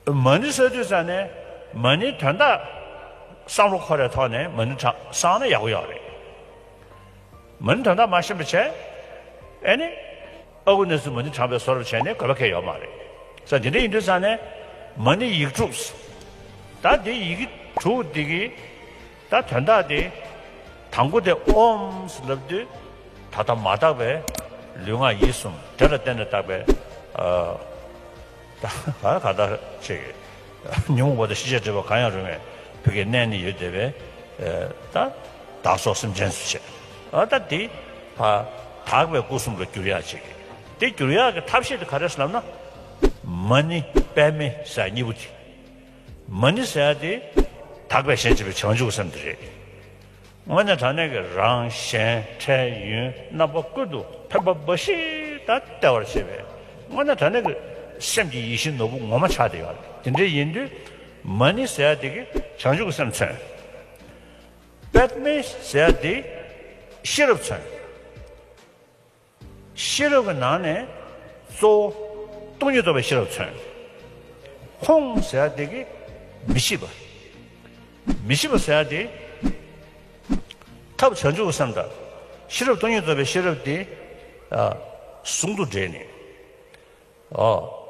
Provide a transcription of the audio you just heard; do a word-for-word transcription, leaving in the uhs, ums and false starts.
མ་ཎི་ཟེར་དུས་ཙང་ནས་མ་ཎིའི་དོན་དག་བསམ་བློ་འཁོར་བའི་ཐོག་ནས་མ་ཎི་བགྲངས་བསགས་ན་ཡག་པོ་ཡོད་རེད། མ་ཎི་དོན་དག་མ་ཤེས་པ་བྱས། ཨེ་ནི། ཨ་ཁུ་ནེ་ཙོས་མ་ཎི་བགྲངས་པའི་བཟོ་འདྲ་བྱས་ནས་དགོས་པ་གང་ཡང་ཡོད་མ་རེད། ས་དེ་འདྲ་ཡིན་དུས་ཙང་ནས་མ་ཎི་ཡིག་དྲུག་ད་འདི་ཡི་གེ་དྲུག་འདི་གི་ད་དོན་དག་དེ། དང་པོ་དེ་ཨོཾ་ཟེར་ལབ་དུས། ད་ལྟ་མ་དག་པའི་ལུས་ངག་ཡིད་གསུམ་དེ་ལ་བརྟེན་ནས་བཏགས་པའི། ཨ། ད་ག་ག་ད་ཅིག་ཉོན་མོངས་པ་དང་ཤེས་བྱའི་སྒྲིབ་པ་གང་ཡང་རུང་བའི་བུ་གའི་གནས་ནི་ཡོད་བསྡད་པའི། ཨ། ད་བདག་སོགས་སེམས་ཅན་སུ་བྱེད། ཨ། ད་འདི་ཕ་དག་པའི་སྐུ་གསུམ་ལ་བསྒྱུར་ཡག་ཅིག་དེ་བསྒྱུར་ཡག་གི་ཐབས་ཤེས་དེ་ག་རེ་ཟེར་ལབ་ན། མ་ཎི་པདྨེ་ཟེར་གཉིས་པོ་དེ། མ་ཎི་ཟེར་ཡག་དེ་དག་པའི་ཞེན་བྱེད་པའི་བྱང་ཆུབ་སེམས་དེ་རེད། དངོས་གནས་དྲང་གནས་ཀྱི་རང་གཞན་འཕྲལ་ཡུན་རྣམ་པ་ཀུན་ཏུ་ཕན་པ་འབའ་ཞིག་ད་སྟེར་བར་བྱེད་པའི་དངོས་གནས་དྲང་གནས་ཀྱི་སེམས་ཀྱི་ཡིད་བཞིན་ནོར་བུ་ངོ་མ་ཆགས་བསྡད་ཡོད་རེད། དེ་འདྲ་ཡིན་དུས་མ་ཎི་ཟེར་ཡག་དེ་གིས་བྱང་ཆུབ་ཀྱི་སེམས་མཚོན། པདྨེ་ཟེར་ཡག་དེ་ཤེས་རབ་མཚོན། ཤེས་རབ་ཀྱི་ནང་ནས་གཙོ་བོ་སྟོང་ཉིད་རྟོགས་པའི་ཤེས་རབ་མཚོན། ཧཱུྃ་ཟེར་ཡག་དེ་གིས་མི་ཤེས་པ། མི་ཤེས་པ་ཟེར་ཡག་དེ། ཐབས་བྱང་ཆུབ་ཀྱི་སེམས་དང་ཤེས་རབ་སྟོང་ཉིད་རྟོགས་པའི་ཤེས་རབ་དེ། ཨ། ཟུང་དུ་འབྲེལ་ནས། ཨོ།